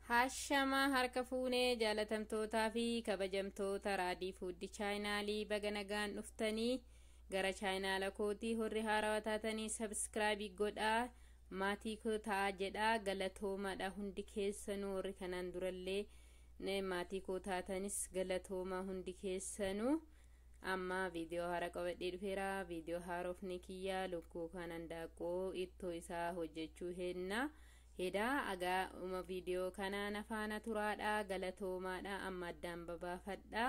Haashama harka fuunee jaalatamtootaa fi kabajamtoota raadii fuuddi chaayinaalii baga nagaan dhuftanii gara chaayinaala kootii horri haarawaa taatanii sabskraayibii godhaa maatii koo ta'aa jedhaa galatoomaadha. Hundi keessanuu warri kanaan durallee maatii koo taatanis galatoomaa hundi keessanuu. Amma viidiyoo haaraa qabadhee dhufeera. Viidiyoo haarofni kiyyaa lukkuu kanan daaqoo ittoo isaa hojjechuu henna hedaa agaa uma viidiyoo kanaan afaana turaadha galatoomaadha. Amma addaan babaafadha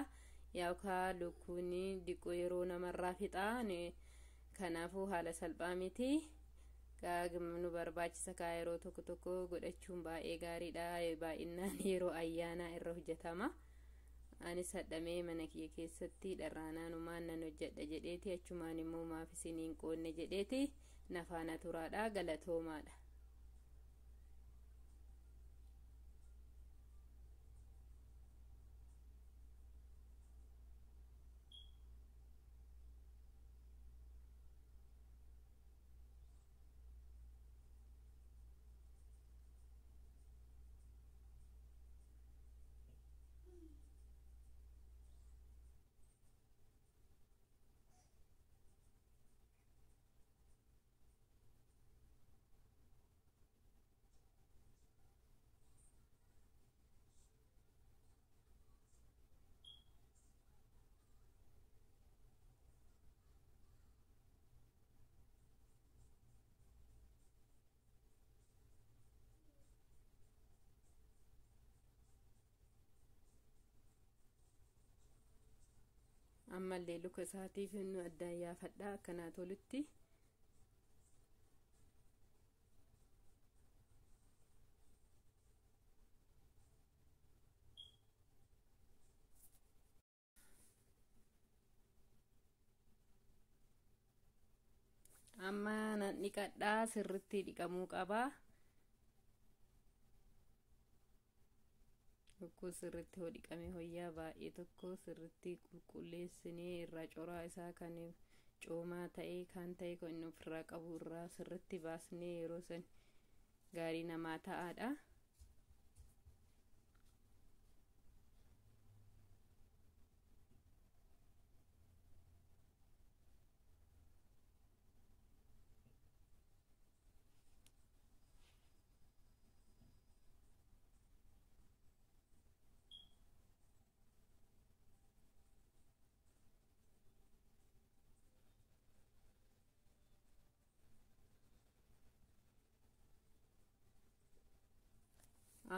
yookaan lukkuun diqoo yeroo namarraa fixaa, kanaafuu haala salphaa miti nu barbaachisa. Kaa yeroo tokko tokko godhachuun baay'ee gaariidha, baay'inaan yeroo ayyaanaa irra hojjetama. Anis hadhamee mana kiyya keessatti dharraanaanumaan nan hojjedha jedheeti, achumaan immoo maaf isiniin qoonne jedheeti nafaana turaadha galatoomaadha. Ammallee luka isaatiif nu addaan yaafadha akkanaa tolutti. Amma nan dhiqadhaa, sirritti dhiqamuu qaba. Lukkuu sirritti hoo dhiqame hoyyaa baay'ee tokko sirritti qulqulleessinee irraa coraa isaa kan coomaa ta'ee kan ta'e kan inni ofirraa qabu irraa sirritti baasnee yeroo san gaarii namaa ta'aadha.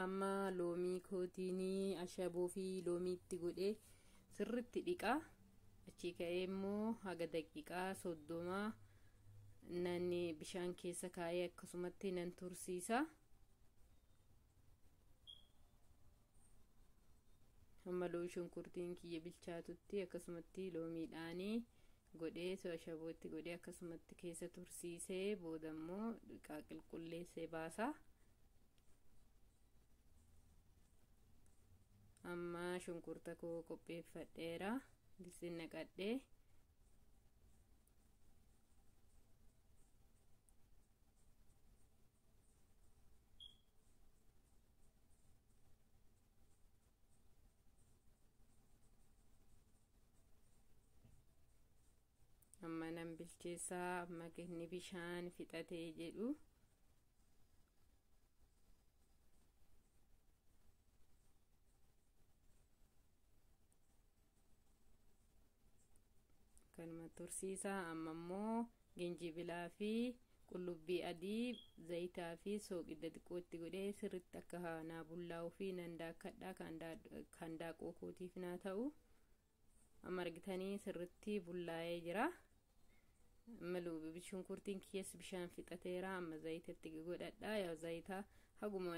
Amma loomii kootiinii ashaboo fi loomiitti godhee sirritti dhiqaa. Achii ka'ee immoo haga daqiiqaa 30 nan bishaan keessa kaa'ee akkasumatti nan tursiisa. Hamma shunkurtiin kiyya bilchaatutti akkasumatti loomiidhaanii godhee ashabootti godhee akkasumatti keessa tursiisee booda immoo dhiqaa qulqulleessee baasa. Amma shunkurta koo qopheeffadheera, distiin naqadhee amma nan bilcheessaa. Amma inni bishaan fixatee jedhu kanuma tursiisa. Amma immoo ginjibilaa fi qullubbii adii zayitaa fi sooqidda xiqqootti godhee sirritti akka naa bullaa'uu fi nan daakkadha kan daaqoo kootiif naa ta'u. Amma argitanii sirritti bullaa'ee jira. Amma shunkurtiin kiyyas bishaan fixateera. Amma zayitatti godhadha. Yaa zayita haguma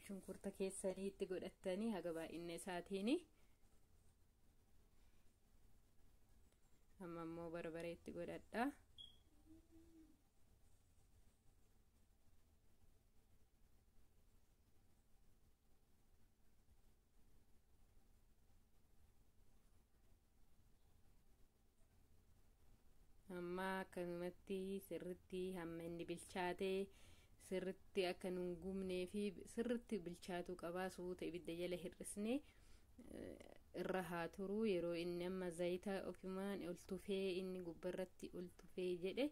shunkurta keessanii itti godhattanii haga baay'ina isaatiini. Amma immoo barbareetti godhadha. Amma akkanumatti sirritti hamma inni bilchaatee Sirritti akka nun gubnee fi sirritti bilchaatuu qabaa. Suuta ibidda jala hir'isnee irra haa turuu. Yeroo inni amma zayita ofumaan ol tufee, inni gubbarratti ol tufee jedhe,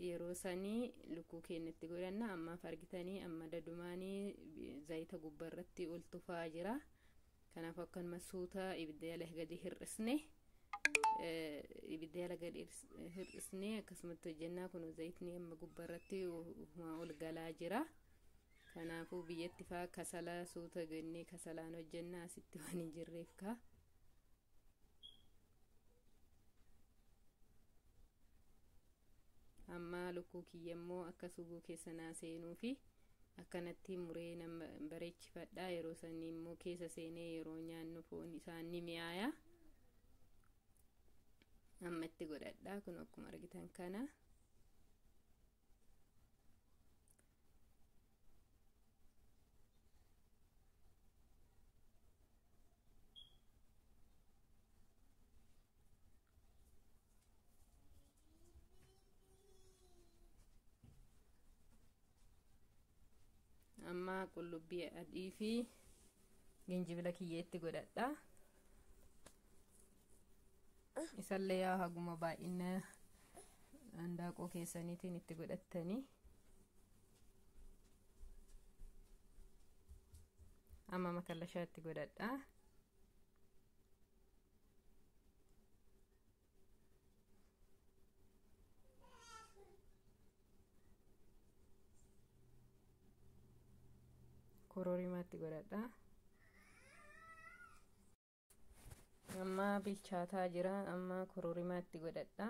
yeroo sanii lukkuu keenyatti godhanna. Ammaaf argitanii, amma dadumaanii zayita gubbarratti ol tufaa jira. Kanaaf akkanuma suuta ibidda jala gadi hir'isne, ibidda jala gadi hir'isne akkasumatti hojjennaa. Kun zayitni amma gubbarratti ol galaa jira. Kanaafuu biyyatti faa kasala suuta gannee kasalaan hojjennaa, asitti waan hin jirreef kaa. Amma lukkuu kiyya immoo akka suguu keessa naa seenuu fi akkanatti muree nama bareechifadha. Yeroo sanii immoo keessa seenee yeroo nyaannu foon isaan ni mi'aaya. Amma itti godhadha, kun akkuma argitan kana. Amma qullubbii adii fi ginjibila kiyyeetti godhadha. Isallee yaa haguma baay'ina handaaqoo keessaniitiin itti godhattanii. Amma makallashaa itti godhadha. Kororimaatti godhadha. Amma bilchaataa jira. Amma kororimaatti godhadha.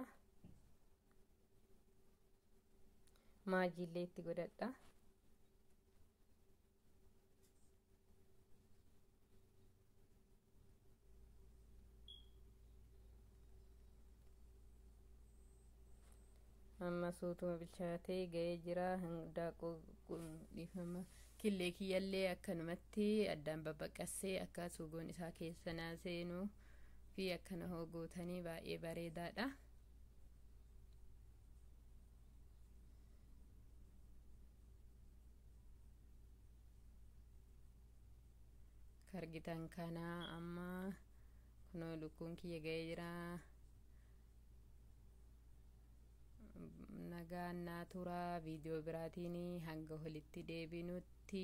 Maajiillee itti godhadha. Amma suutuma bilchaatee ga'ee jira. Handaaqoo, dhiifama, killee kiyyallee akkanumatti addaan babbaqassee akka sugoon isaa keessa naa seenuu fi akkana hoogootanii baay'ee bareedaadha. Argitan kana, amma kunoo lukkuun kiyya ga'ee jira. Nagaan naa turaa. Viidiyoo biraatiin hanga walitti deebinutti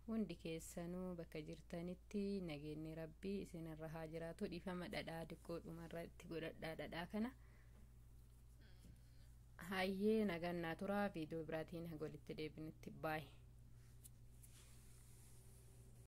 hundi keessanuu bakka jirtanitti nageenyi Rabbii isinirra haa jiraatu. Dhiifama, dhadhaa diqqoo dhumarra itti godhadhaa dhadhaa kana. Hayyee, nagaan naa turaa. Viidiyoo biraatiin hanga walitti deebinutti, baay'ee.